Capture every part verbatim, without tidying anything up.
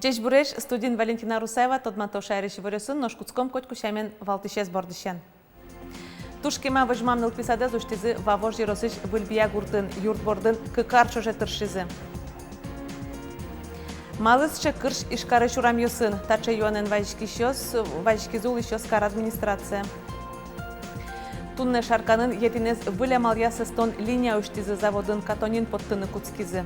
Ӟечбуресь! Студиын Валентина Русаева. Тодмато шаерысь иворъёсын, нош кутском котьку сямен валтӥсез бордысен. Туж кема возьмам нылписадэз усьтӥзы Вавож ёросысь Выль Бия гуртын. Юрт бордын кык ар ӵоже тыршизы. Малы сыӵе кырсь Ижкарысь урамъёсын? Таӵе юанэн вазиськисьёс, вазиськизы улӥсьёс кар администрацие. Туннэ Шарканын етӥнэз выль амалъя сэстон линия усьтӥзы, заводын катонин поттыны кутскизы.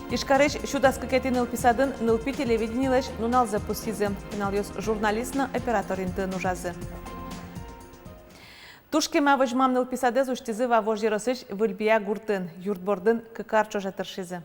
Ижкарысь сю дас кыкетӥ нылпи садын нылпи телевидениелэсь нуналзэ пусйизы. Пиналъёс журналист но оператор интыын ужазы. Туж кема возьмам нылпи садэз усьтӥзы Вавож ёросысь Выль Бия гуртын. Юрт бордын кык ар ӵоже тыршизы.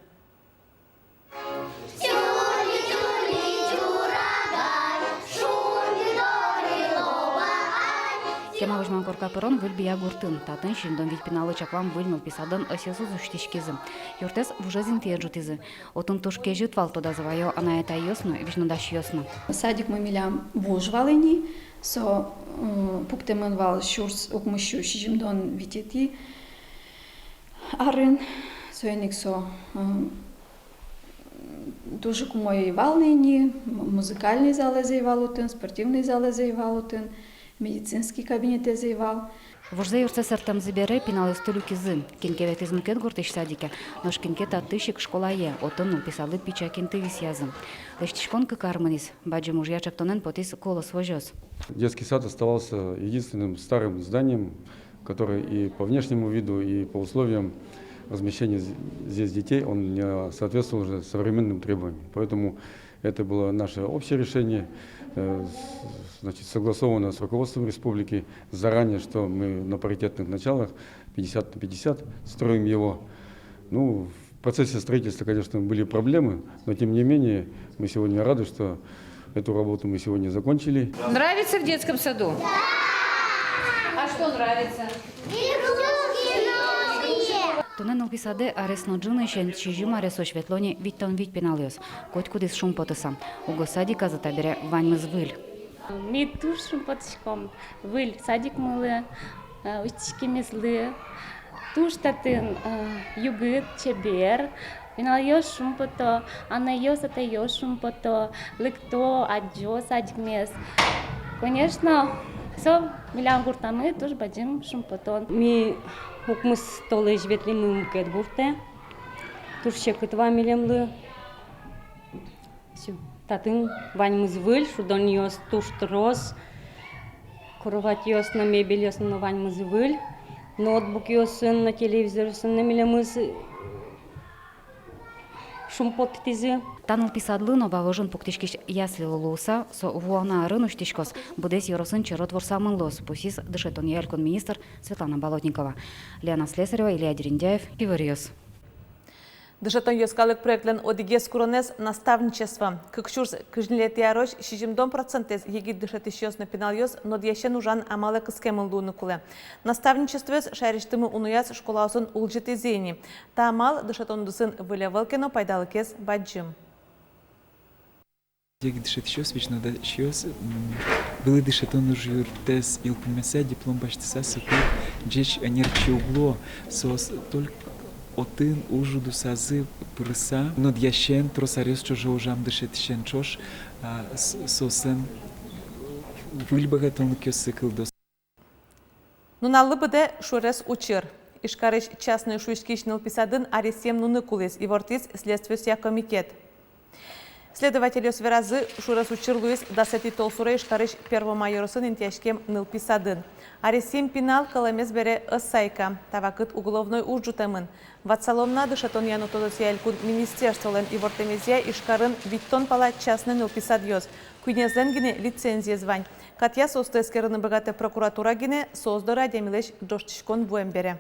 Кема возьмам корка пырон Выль Бия гуртын. Татын сизьымдон вить пиналлы чаклам выль нылпи садын ӧсъёсыз усьтӥськизы. Юртэз вужез интые ӝутӥзы. Отын туж кезьыт вал, тодазы ваё анай-атайёс но, визьнодасьёс но. Садикмы милям вуж вал ини, со, м, пуктэмын вал сюрс укмыссю сизьымдон витетӥ арын, соин ик со, м, туж ик умой вал ни ини, м-, музыкальный залэз ӧй вал отын, спортивный залэз ӧй вал отын, медицинский кабинетэз ӧй вал. Вужзэ юртсэ сэрттэмзы бере, пиналъёсты люкизы. Кин ке ветлӥз мукет гуртысь садике, нош кин ке татысь ик школае, отын нылпи садлы пичи ик инты висъязы. Лэсьтӥськон кык ар мынӥз, бадӟым ужъя ӵектонэн потӥз «Колос» возёс. Детский сад оставался единственным старым зданием, который и по внешнему виду, и по условиям размещения з-, здесь детей, он не соответствовал уже современным требованиям. Поэтому это было наше общее решение, э, с-, значит, согласовано с руководством республики заранее, что мы на паритетных началах, пятьдесят на пятьдесят, строим его. Ну, в процессе строительства, конечно, были проблемы, но тем не менее мы сегодня рады, что эту работу мы сегодня закончили. Нравится в детском саду? Да! А что нравится? Игрушки новые! Туннэ нылпи садэ арес но ӝынысен сизьым аресозь ветло ни витьтон вить пиналъёс. Котькудӥз шумпотыса. Уго садиказы табере ваньмыз выль. Ми туж шумпотӥськом выль садикмылы, э, усьтӥськемезлы. Туж татын, э, югыт, чебер. Пиналъёс шумпото, анайёс, атайёс шумпото, лыкто, адӟо садикмес. Конечно, со милям гуртамы туж бадӟым шумпотон. Ми укмыс толэзь ветлӥмы мукет гуртэ. Туж секыт вал милемлы. Всё. Татын ваньмыз выль, шудонъёс туж трос, кроватьёс но, мебельёс но ваньмыз выль, ноутбукъёсын но, телевизоръёсын но милемыз шумпоттӥзы. Та нылпи садлы но Вавожын пуктӥськись яслилы луыса, со вуоно арын усьтӥськоз, быдэс ёросын черод ворсамын луоз, пусйиз дышетонъя элькун министр Светлана Болотникова. Лена Слесарева, Илья Дерендяев, «Иворъёс». Дышетон йӧскалык проектлэн одӥгез куронэз — наставничество. Кык сюрс кызь ньылетӥ арозь сизьымдон процентэз егит дышетӥсьёс но пиналъёс нодъясен ужан амалэ кыскемын луыны кулэ. Наставничествоез шаерысьтымы унояз школаосын улӟытӥзы ини. Та амал дышетон удысын выль ӧвӧл ке но, пайдалыкез бадӟым. Егит дышетӥсьёс, визьнодасьёс, м, вылӥ дышетон ужъюртэз йылпумъяса, диплом басьтыса, соку ик ӟеч ӧнерчи уг луо. Соос только отын уж удысазы пырыса, нодъясен, трос аръёс ӵоже ужам дышетӥсен ӵош, а, с-, соослэн выль быгатонлыкъёссы кылдо. Нуналлы быдэ шуэрес учыр. Ижкарысь частной шуиськись нылпи садын аресъем нуны кулӥз, ивортӥз следствиосъя комитет. Следовательёс веразы, шуэрес учыр луиз дасэтӥ толсуре Ижкарысь Первомай ёросын интыяськем нылпи садын. Аресъем пинал кӧлэмез бере ӧз сайка. Та вакыт уголовной уж ӝутэмын. Ватсалом на, дышетонъя но тодосъя элькун министерстволэн ивортэмезъя, Ижкарын витьтон пала частной нылпи садъёс. Куинезлэн гинэ лицензиез вань. Катъя соосты эскерыны быгатэ прокуратура гинэ, соос доры адямилэсь ӝожтӥськон вуэм бере.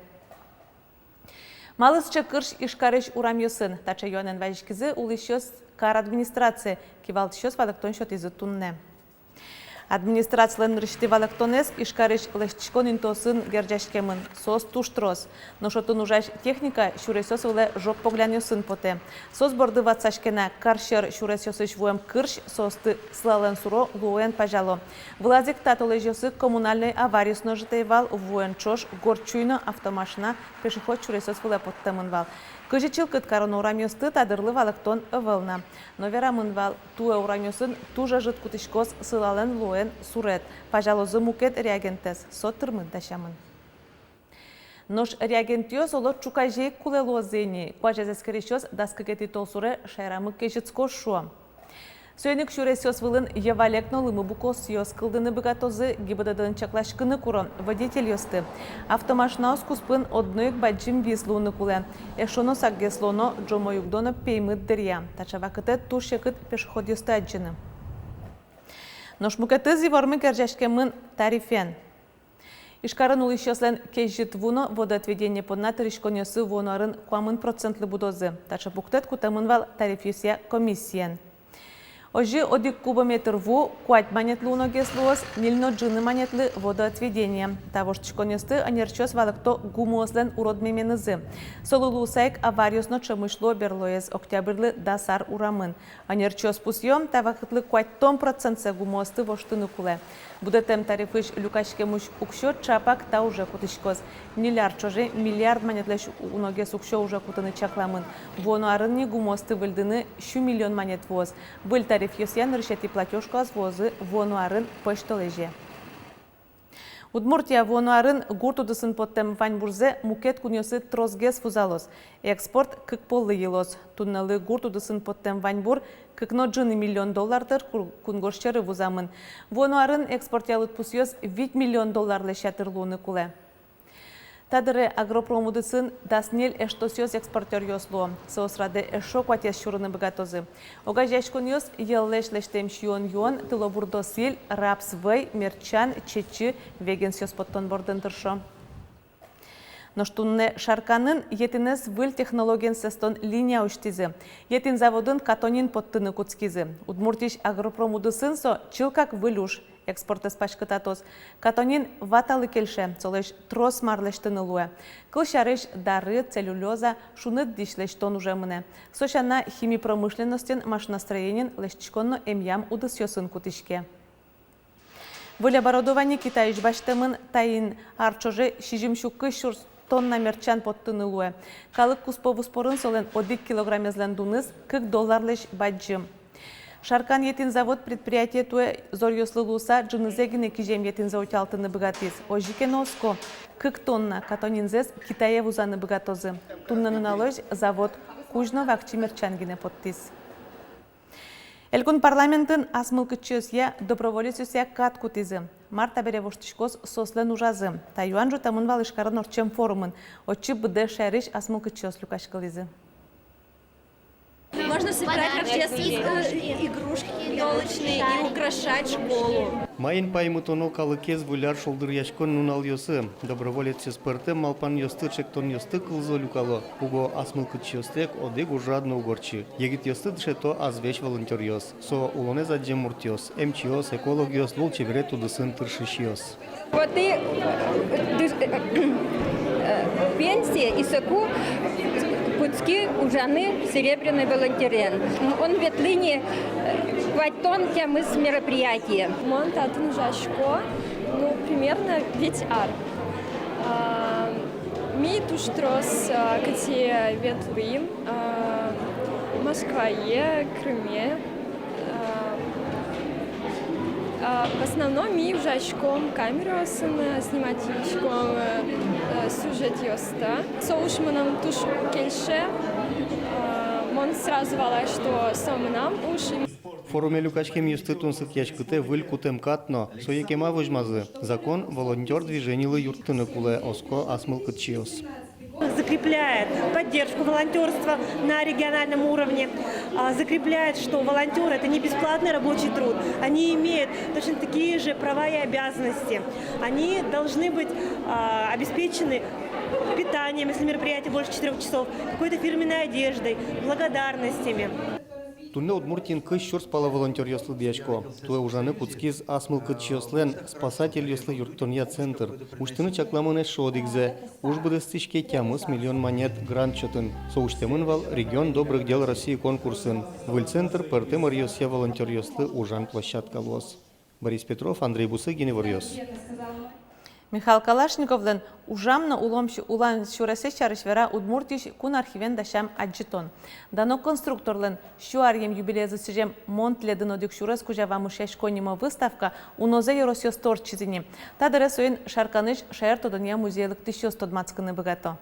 Малы сыӵе кырсь Ижкарысь урамъёсын? Таӵе юанэн вазиськизы улӥсьёс кар администрацие, кивалтӥсьёс валэктон сётӥзы туннэ. Администрацилэн нырысетӥ валэктонэз Ижкарысь лэсьтӥськон интыосын герӟаськемын. Соос туж трос. Нош отын ужась техника сюресъёс вылэ жог поглянъёсын потэ. Соос борды ватсаське на: кар сьӧр сюресъёсысь вуэм кырсь соосты сылалэн суро луоен пазяло. Вылаз ик та толэзьёсы коммунальной авариос но ӝыт ӧй вал, вуэн ӵош горд сюй но автомашина пешеход сюресъёс вылэ поттэмын вал. Кызьы чылкыт кароно урамъёсты, та дырлы валэктон ӧвӧл на. Но верамын вал, туэ урамъёсын туж ӧжыт кутӥськоз сылалэн луоен сурет. Пазялозы мукет реагентэз, со тырмыт дасямын. Нош реагентъёс, оло, ӵуказе ик кулэ луозы ини. Куазез эскерисьёс дас кыкетӥ толсуре шаерамы кезьытскоз, шуо. Соин ик сюресъёс вылын йӧвалег но лымы букосъёс кылдыны быгатозы. ГИБДД-ын чакласькыны куро водительёсты. Автомашинаос куспын одно ик бадӟым вис луыны кулэ. Эшшо но сакгес луоно ӝомо югдо но пеймыт дыръя. Таӵе вакытэ туж секыт пешеходъёсты адӟыны. Нош мукетыз ивормы герӟаськемын тарифен. Ижкарын улӥсьёслэн кезьыт ву но водоотведение понна тырӥськонъёссы вуоно арын куамын процентлы будозы. Таӵе пуктэт кутэмын вал тарифъёсъя комиссиен. Озьы, одӥг кубометр ву куать манетлы уногес луоз, ньыль но ӝыны манетлы водоотведение. Та воштӥськонъёсты ӧнерчиос валэкто гумыослэн уродмеменызы. Солы луыса ик авариос но ӵемысь луо берлоез октябрьлы дас ар урамын. Ӧнерчиос пусъё, та вакытлы куатьтон процентсэ гумыосты воштыны кулэ. Будэтэм тарифысь люкаськем уксё ӵапак та уже кутӥськоз. Ньыль ар ӵоже миллиард манетлэсь уногес уксё уже кутыны чакламын. Вуоно арын ни гумыосты выльдыны сю миллион манет вуоз. Выль тарифъёсъя нырысетӥ платёжкаос вуозы вуоно арын пӧсьтолэзе. Удмуртия вуоно арын гурт удысын поттэм ваньбурзэ мукет кунъёсы тросгес вузалоз. Экспорт кык поллы йылоз. Туннэлы гурт удысын поттэм ваньбур кык но ӝыны миллион доллар тыр ку-, кунгож сьӧры вузамын. Вуоно арын экспортъя лыдпусъёс вить миллион долларлэсь ятыр луыны кулэ. Та дыре агропром удысын дас ньыль эштосъёс экспортёръёс луо. Соос радэ эшшо куатез сюрыны быгатозы. Огазеяськонъёс йӧллэсь лэсьтэм сиён-юон, тылобурдо сӥль, рапс вӧй, мерчан, чечы, вегенсъёс поттон бордын тыршо. Нош туннэ Шарканын етӥнэз выль технологиен сэстон линия усьтӥзы. Етӥн заводын катонин поттыны кутскизы. Удмуртиысь агропром удысын со чылкак выль уж. Экспортэз паськытатоз. Катонин ваталы кельше, солэсь трос мар лэсьтыны луэ. Кылсярысь, дары, целлюлёза, шуныт дӥсь лэсьтон уже мынэ. Со сяна, хими промышленностьын, машиностроениын, лэсьтӥськон но эмъям удысъёсын кутӥське. Выль оборудование Китайысь басьтэмын. Таин ар ӵоже сизьым сю кызь сюрс тонна мерчан поттыны луэ. Калык куспо вузпорын солэн одӥг килограммезлэн дуныз кык долларлэсь бадӟым. Шаркан етӥн завод предприятие туэ зоръёслы луыса ӝынызэ гинэ кизем етӥнзэ утялтыны быгатӥз. Озьы ке но оско, кык тонна катонинзэс Китае вузаны быгатозы. Туннэ нуналозь завод кузь но вакчи мерчан гинэ поттӥз. Элькун парламентын ас мылкыдчиосъя, доброволецъёсъя кат кутӥзы. Мар табере воштӥськоз соослэн ужазы? Та юан ӝутэмын вал Ижкарын ортчем форумын. Отчы быдэс шаерысь ас мылкыдчиос люкаськылӥзы. Можно собирать рождественские игрушки ёлочные и украшать школу. Маин паймытоно калыкез Выль ар шулдыръяськон нуналъёсы? Доброволецъёс пӧртэм малпанъёсты, ӵектонъёсты кылзо, люкало. Уго ас мылкыдчиостэк одӥг ужрад но уг ортчы. Егитъёсты дышето азвесь волонтёръёс. Со улонэз адӟем муртъёс: эмчиос, экологъёс, лулчеберет удысын тыршисьёс. Вот и, э, дыш-, э, э, пенсия, и соку кутски ужаны серебряный волонтерен. Мон ветлӥ ни, э, куатьтон тямыс мероприятие. Мон татын ужасько, ну, примерно вить ар. А, ми туж трос, а, кытӥ ветлӥм, а, Москвае, Крыме. А, а, в основном ми ужаськом камераосын, э, снимать кариськом, э, э, сюжетъёсты. Со уж мыным туж кельше. А, мон сразу валай, что со мынам уж. Форуме люкаськемъёсты тунсыкъяськытэ выль кутэм кат но. Сое кема возьмазы? Закон волонтёр движенилы юрттыны кулэ, оско ас мылкыдчиос. Закрепляет поддержку волонтёрства на региональном уровне, а, закрепляет, что волонтёры — это не бесплатный рабочий труд, они имеют точно такие же права и обязанности, они должны быть, а, обеспечены питанием, если мероприятие больше четырёх часов, какой-то фирменной одеждой, благодарностями. Туннэ Удмуртиын кызь сюрс пала волонтёръёс лыдъясько. Туэ ужаны кутскиз ас мылкыдчиослэн, спасательёслы юрттонъя центр. Усьтыны чакламын эшшо одӥгзэ. Уж быдэстӥське тямыс миллион манет грант счётын. Со усьтэмын вал «Регион добрых дел России» конкурсын. Выль центр пӧртэм ӧръёсъя волонтёръёслы ужан площадка луоз. Борис Петров, Андрей Бусыгин, «Иворъёс». Михаил Калашниковлэн ужам но улом сю-, улон сюресэз сярысь вера Удмуртиысь кун архивен дасям адӟытон. Дано конструкторлэн сю аръем юбилеезлы сӥзем «Мон тӥледын одӥг сюрес кузя вамышъясько» нимо выставка унозэ ёросъёсты ортчиз ини. Та дыре соин Шарканысь шаертодонъя музее лыктӥсьёс тодматскыны быгато.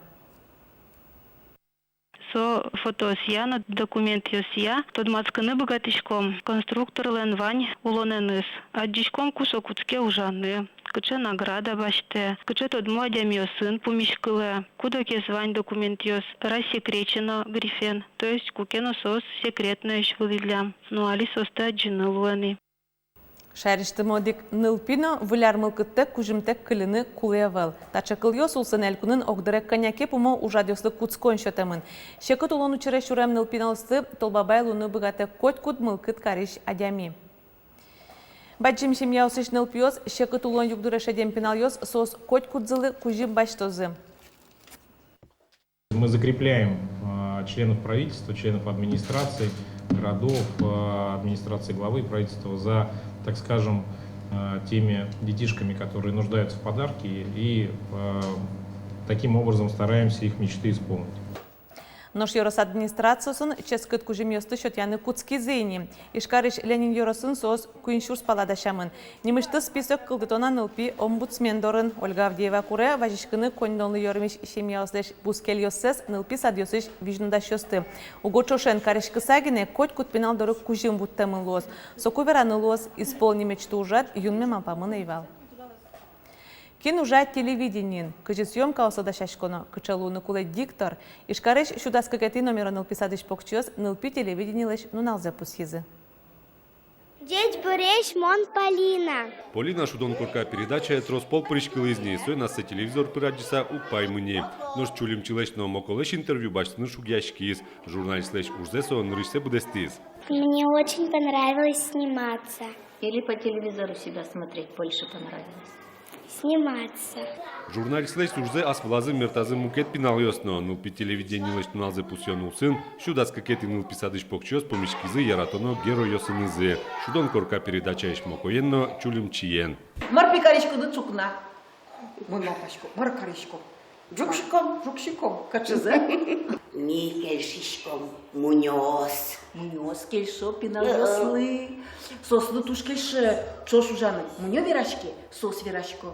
Со фотоосъя но документъёсъя тодматскыны быгатӥськом конструкторлэн вань улонэныз. Адӟиськом, ку со кутске ужаны, кыӵе награда басьтэ, кыӵе тодмо адямиосын пумиськылэ, кудогез вань документъёс рассекречено грифен, то есть куке но соос секретноесь вылӥллям, но али соосты адӟыны луэ ни. Шаерысьтымы одӥг нылпи но выль ар мылкыдтэк, кузьымтэк кыльыны кулэ ӧвӧл. Таӵе кылъёс улсын элькунын огдыре кӧня ке пумо ужрадъёслы кутскон сётэмын. Секыт улон учыре сюрем нылпиналъёсты толбабай луыны быгатэ котькуд мылкыд карись адями. Бадӟым семьяосысь нылпиос, секыт улон югдуре шедем пиналъёс, соос котькудзылы кузьым басьтозы. Мы закрепляем, а, членов правительства, членов администраций городов, а, администрации главы и правительства за, так скажем, а, теми детишками, которые нуждаются в подарке, и, а, таким образом стараемся их мечты исполнить. Нош ёрос администрациосын ческыт кузьымъёсты сётъяны кутскизы ини. Ижкарысь Ленин ёросын соос куинь сюрс пала дасямын. Нимысьтыз список кылдыто на нылпи омбудсмен дорын. Ольга Авдеева куре вазиськыны коньдонлы ёрмись семьяослэсь бускельёссэс, нылпи садъёсысь визьнодасьёсты. Уго ӵошен кариськыса гинэ котькуд пинал доры кузьым вуттэмын луоз. Соку вераны луоз: «Исполни мечту» ужрад юнме малпамын ӧй вал. Кин ужа телевидениын, кызьы съёмкаослы дасяськоно, кыӵе луыны кулэ диктор. Ижкарысь сю дас кыкетӥ номеро нылпи садысь покчиос нылпи телевиденилэсь нуналзэ пусйизы. Ӟечбуресь, мон Полина. Полина «Шудон корка» передачае трос пол пыриськылӥз ни, соин ассэ телевизор пыр адӟыса уг паймы ни. Нош Чулимчилэсь но Моколэсь интервью басьтыны шугъяськиз. Журналистлэсь ужзэ со нырысьсэ быдэстӥз. Мне очень понравилось сниматься. Или по телевизору себя смотреть больше понравилось? Сниматься. Журналистлэсь ужзэ ас вылазы мертазы мукет пиналъёс но. Нылпи телевиденилэсь нуналзэ пусъён улсын сю дас кыкетӥ нылпи садысь покчиос пумиськизы яратоно геройёсынызы: «Шудон корка» передачаысь Мокоен но Чулимчиен. Мар пе кариськоды ӵукна? Мон малпасько, мар кариськом? Ӝукшиком. Ӝукшиком. Кыӵезэ? Ми кельшиськом мунёос. Мунёос кельшо пиналъёслы. Соослы туж кельше ӵош ужаны. Мунё вераське, соос верасько.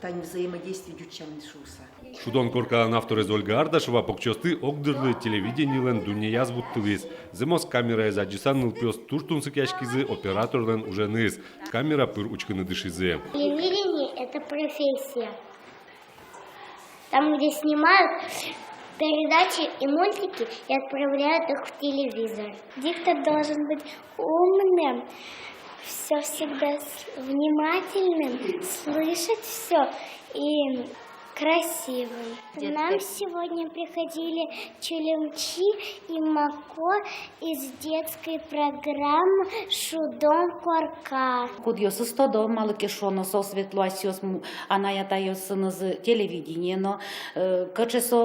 Тани взаимодействие ӟуч сямен шуыса. «Шудон коркалэн» авторез Ольга Ардашева покчиосты огдырлы телевиденилэн дуннеяз вуттылӥз. Зэмос камераез адӟыса, нылпиос туж тунсыкъяськизы операторлэн уженыз. Камера пыр учкыны дышизы. Телевидение — это профессия. Там, где снимают передачи и мультики и отправляют их в телевизор. Диктор должен быть умным, всё всегда с-, внимательным, слышать всё и красивым. Нам сегодня приходили Чулимчи и Мако из детской программы «Шудон корка». Кудъёсыз тодо, малы ке шуоно, соос ветло асьсэос м-, анай-атайёсынызы телевидение но, э, кыӵе со,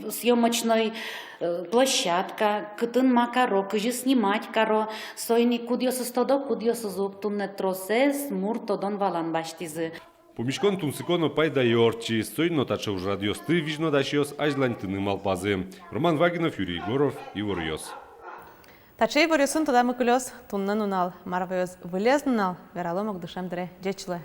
э, съёмочной, э, площадка, кытын ма каро, кызьы снимать каро, соин ик кудъёсыз тодо, кудъёсыз уг. Туннэ тросэз мур тодон-валан басьтӥзы. Пумиськон тунсыко но пайдаё ортчиз. Соин но таӵе ужрадъёсты визьнодасьёс азьланьтыны малпазы. Роман Вагинов, Юрий Егоров, «Иворъёс». Таӵе иворъёсын тодамы кылёз туннэ нунал. Мар ваёз вылез нунал, вералом ог дышем дыре. Ӟеч луэ.